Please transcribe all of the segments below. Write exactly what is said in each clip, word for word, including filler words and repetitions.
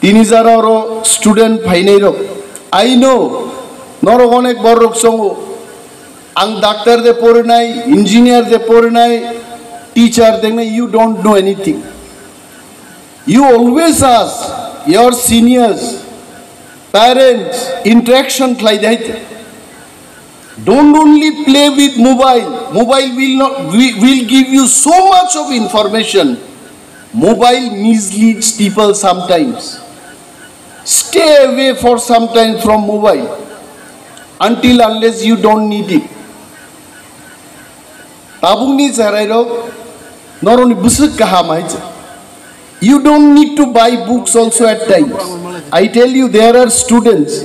Tini jara oro student phainai rok, I know, norok onek borok chongo, ang doctor de porinai, engineer de porinai, teacher de nai, you don't know anything. You always ask your seniors, parents, interaction khlai de hai. Don't only play with mobile. Mobile will not, wi- will give you so much of information. Mobile misleads people sometimes. Stay away for some time from mobile until unless you don't need it. Tabukni charairok norokni bwswk kaham hai se. You don't need to buy books also at times. I tell you, there are students.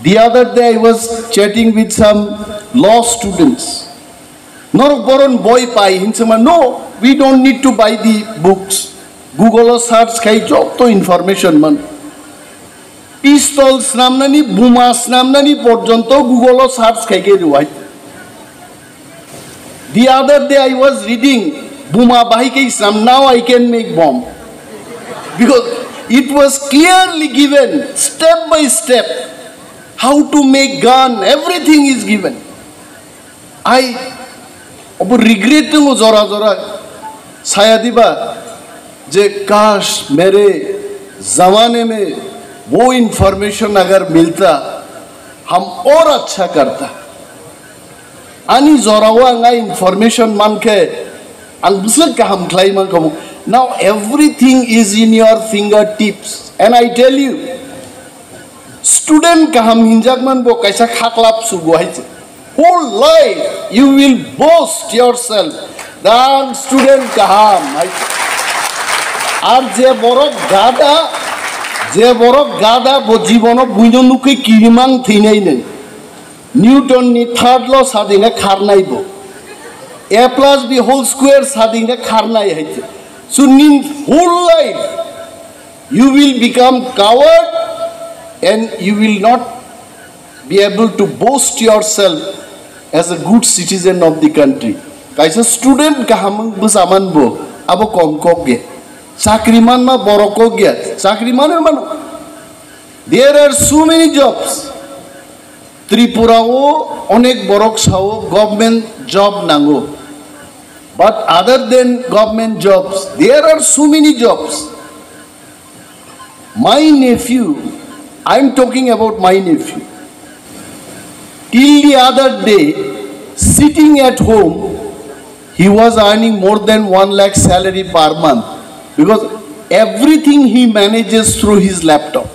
The other day I was chatting with some law students. Norok boron boi pai hinsema. No, we don't need to buy the books. Google o search khai joto information man. Pistol snamnani, buma snamnani porjonto Google o search khai khe rwai. The other day I was reading, buma bahai khe snam, now I can make bomb. Because it was clearly given step by step how to make gun, everything is given. I obo regret tongo jora jora saya diba je kash mere zamane mein wo information agar milta, hum aur achha karta. Ani jora o ang a information mankhe ang bwswk kaham khlai mankha. Now everything is in your fingertips, and I tell you, student kaham hinjak man bo kaisa khaklap sugo hai se. Whole life you will boast yourself, dan student kaham hai. Ar je borok gada, je borok gada bo jibono buino nukwi kirimang thwinai nung. Newton ni third law sadinga kharnai bo. A plus B whole square sadinga kharnai hai. So in whole life you will become coward and you will not be able to boast yourself as a good citizen of the country. Kaisa student kaham bwsaman bo abo kom kok ge. Chakri manma borok kok ge. Chakri mano mano. There are so many jobs. Tripura o onek borok sao government job nango. But other than government jobs, there are so many jobs. My nephew, I'm talking about my nephew. Till the other day, sitting at home, he was earning more than one lakh salary per month because everything he manages through his laptop.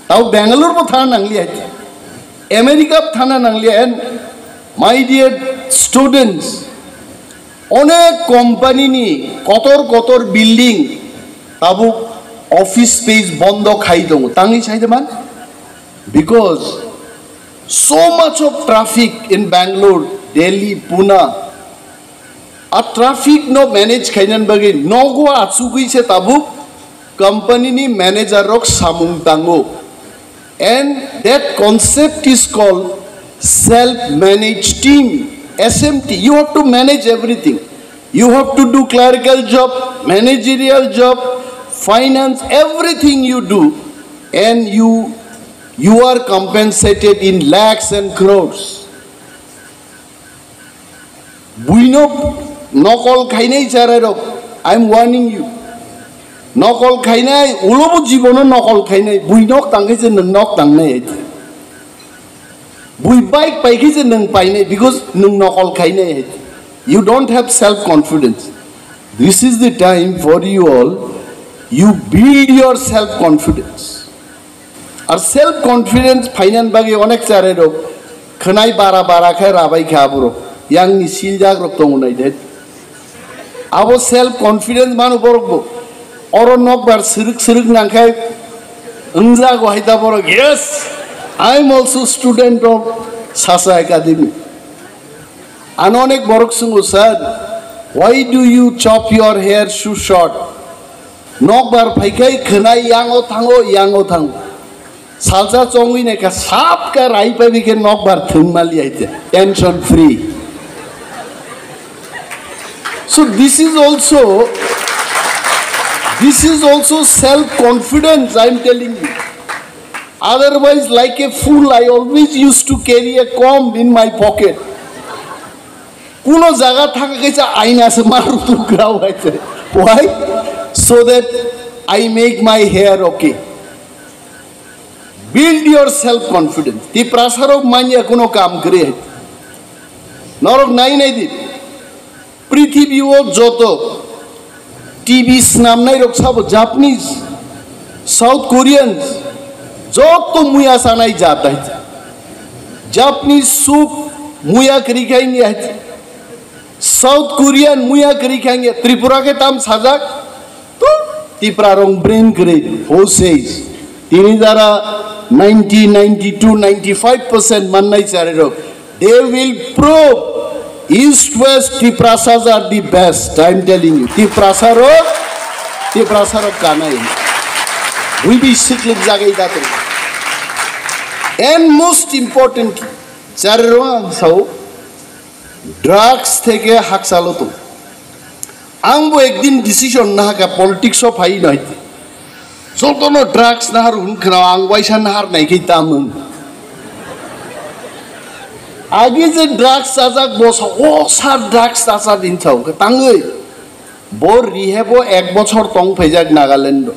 Tao Bangalore bo thana nanglia, America bo thana nanglia, and my dear students, onek company ni kotor kotor building tabuk office space bondo khai tongo. Tangwi sai de man? Because so much of traffic in Bangalore, Delhi, Pune. A traffic no manage khainan bagwi nogo achugwi se tabuk company ni manager rok samung tango. And that concept is called self-managed team, S M T. You have to manage everything. You have to do clerical job, managerial job, finance, everything you do, and you you are compensated in lakhs and crores. Buino nokol khainai charairok, I am warning you. Nokol khainai, ulobo jibono nokol khainai, bui nok tangkhe je nwng nok tangnai hai. Bui bike paikhe je nwng painai, because nwng nokol khainai hai. You don't have self confidence. This is the time for you all, you build your self confidence. Ar self confidence phainan bagwi onek charairok khwnai bara bara khe rabai kha aborok. Yangni siljak rok tongo nai de. Abo self confidence mano borok bo. Oro nokbar siruk siruk nangkhai wngjago hai da borok. Yes, I am also student of Sasa Academy. Ano onek borok sungo, "Sir, why do you chop your hair so short?" Nokbar phaikhai khwnai yango thango, yango thango. Salsa chongwi naikha sap ka rai pabi khe nokbar thwng mali aite. Tension free. So this is also, This is also self confidence, I am telling you. Otherwise, like a fool, I always used to carry a comb in my pocket. Kuno jaga thaka kaisa aina se maru tu grau hai se. Why? So that I make my hair okay. Build your self confidence. Tiprasa rok manya kuno kam kre. Norok nai nai di. Prithibi o joto T V snamnai rok sabo Japanese, South Koreans, joto muya sanai jat hai. Japanese soup muya kri khai ni hai. South Korean muya kri khai ni Tripura ke tam sajak. To Tipra rong brain kri. Who says? Tini jara ninety, ninety-two, ninety-five percent mannai chari rok. They will prove East West Tiprasas are the best. I am telling you. Tiprasa rok, Tiprasa rok kanai. We be siklik jagai datung. And most important, chari rok ang sao, drugs theke hakchalo tong. Ang bo ekdin decision nahaka politics o phai nai. Jotono drugs nahar hun khna ang waisa nahar nai khe tamung. Agi je drugs chajak bo sa o sar drugs chacha din chao khe tangwi. Bo rehab o ek bochor tong phaijak Nagaland o.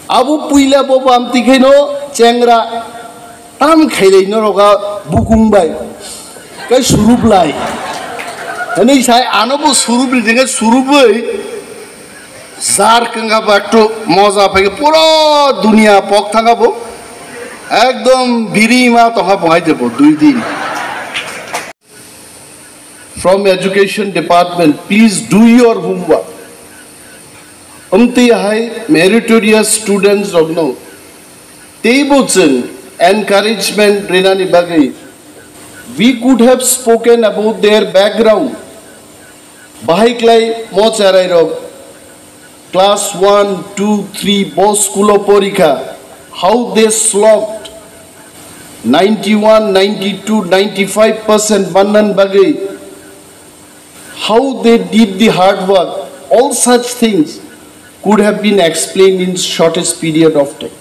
Abo puila bo bamti khaino chengra tam khailai norok a bukung bai. Kai surup lai. Hwnwi sai ano bo surup ri jenge surup bai. Jar kanga ba to moja phai pura dunia pok thanga bo. Ekdom biri ma tongha bo hai je bo dui din. From education department, please do your homework. Amtwi hai meritorious students rokno teibo chwng encouragement rinani bagwi we could have spoken about their background. Bahai klai mo cherai rok class one, two, three bo school o porikha, how they slogged ninety-one, ninety-two, ninety-five percent mannan bagwi, how they did the hard work, all such things could have been explained in shortest period of time.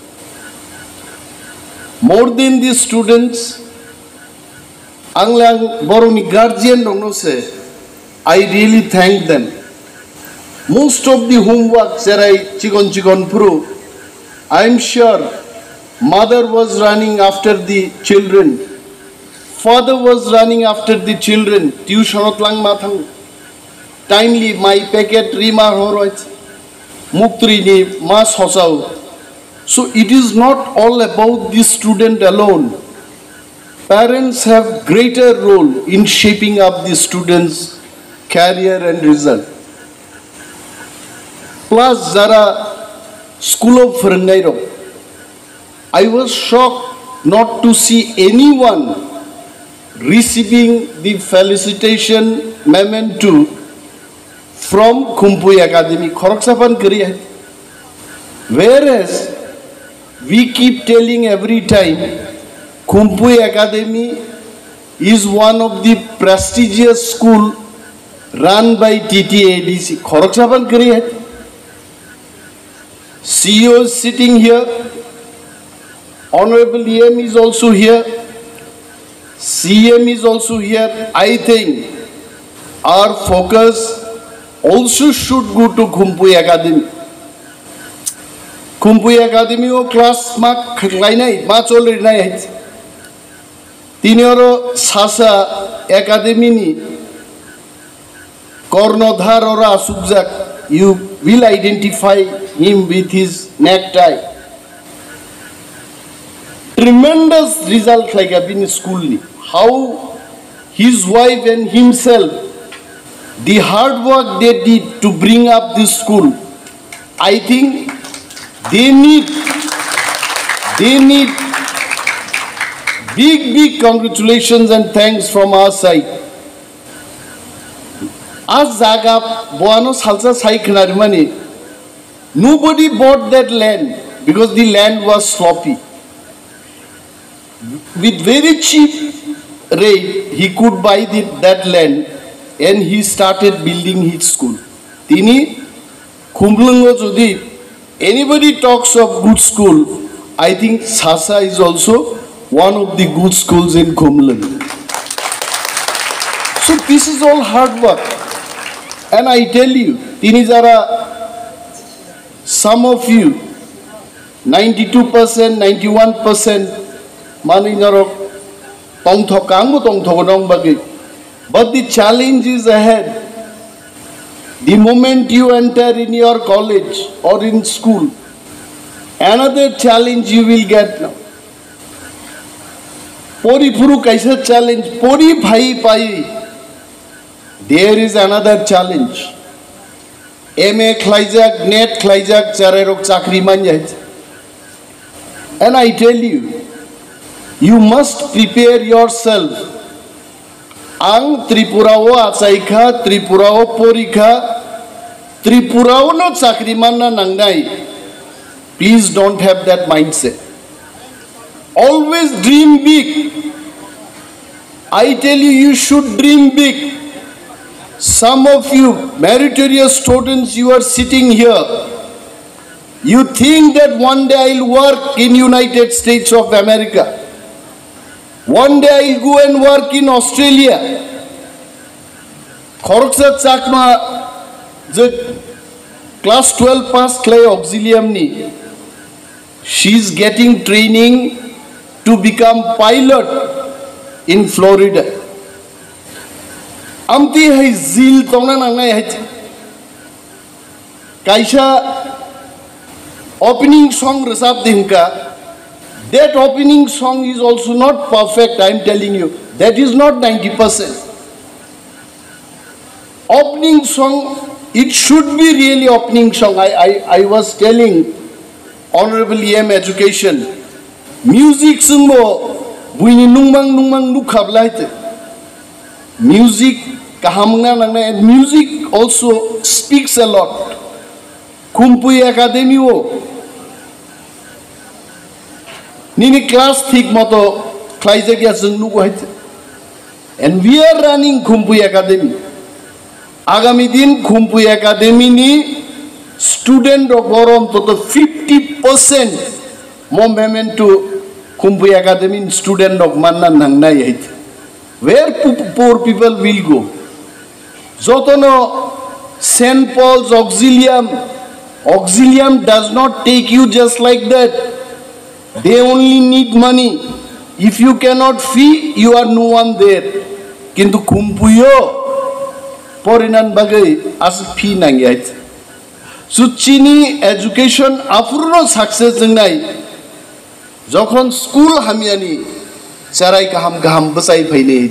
More than the students, ang le ang borokni guardian rokno se, I really thank them. Most of the homework cherai chikon chikon phuru, I am sure mother was running after the children, father was running after the children, tuition o twlang ma thang, timely mai packet rima horoi, muktri ni ma sochao. So it is not all about the student alone. Parents have greater role in shaping up the students' career and result. Plus, jara school o phwrwngnai rok, I was shocked not to see anyone receiving the felicitation memento from Khumpui Academy. Khoroksa phan kwrwi hai. Whereas we keep telling every time, Khumpui Academy is one of the prestigious school run by T T A D C. Khoroksa phan kwrwi hai. C E O is sitting here. Honorable E M is also here. C M is also here. I think our focus also should go to Khumpui Academy. Khumpui Academy o class ma khlainai, ma cholrinai. Tini oro sasa academy ni Kornodhar oro asukjak, you will identify him with his necktie. Tremendous result khlaika bini school ni. How his wife and himself, the hard work they did to bring up this school. I think they need, they need big, big congratulations and thanks from our side. A jaga boano salsa sai khnarimani, nobody bought that land because the land was sloppy. With very cheap rate, he could buy the, that land and he started building his school. Tini Khumlwngo jodi anybody talks of good school, I think Sasa is also one of the good schools in Khumlwng. So this is all hard work. And I tell you, tini jara, some of you, ninety-two percent, ninety-one percent mani norok tongthok, angbo tongthogo nong bagwi. But the challenge is ahead. The moment you enter in your college or in school, another challenge you will get now. Pori phuru kaisa challenge, pori phai pai, there is another challenge. M A khlaijak, net khlaijak, cherairok chakri manya. And I tell you, you must prepare yourself. Ang Tripura o achai kha, Tripura o pori kha, Tripura o no chakri manna nangnai. Please don't have that mindset. Always dream big. I tell you, you should dream big. Some of you meritorious students, you are sitting here. You think that one day I'll work in United States of America. One day I'll go and work in Australia. Khoroksa Chakma je class twelve pass khlai auxilium ni, she is getting training to become pilot in Florida. Amtwi hai zil tongna nangnai hai. Kaisa opening song rwchap di hwnka. That opening song is also not perfect, I am telling you. That is not ninety percent. Opening song, it should be really opening song. I, I, I was telling Honorable E M Education, music sungbo buini nungmang nungmang nukha blai te. Music kaham wngna nangnai, and music also speaks a lot. Khumpui Academy o nini class thik moto khlaijak ya chwng nugo hai te. And we are running Khumpui Academy. Agami din Khumpui Academy ni student rok borom toto fifty percent mo memento Khumpui Academy ni student rok manna nangnai hai te. Where pu-, poor people will go? Jotono Saint Paul's Auxilium, Auxilium does not take you just like that. They only need money. If you cannot fee, you are no one there. Kintu Khumpuio porinan bagwi aswk fee nangya. Suchini education aphuru no success wngnai. Jokhon school hamyani cherai kaham kaham bwchai phainai.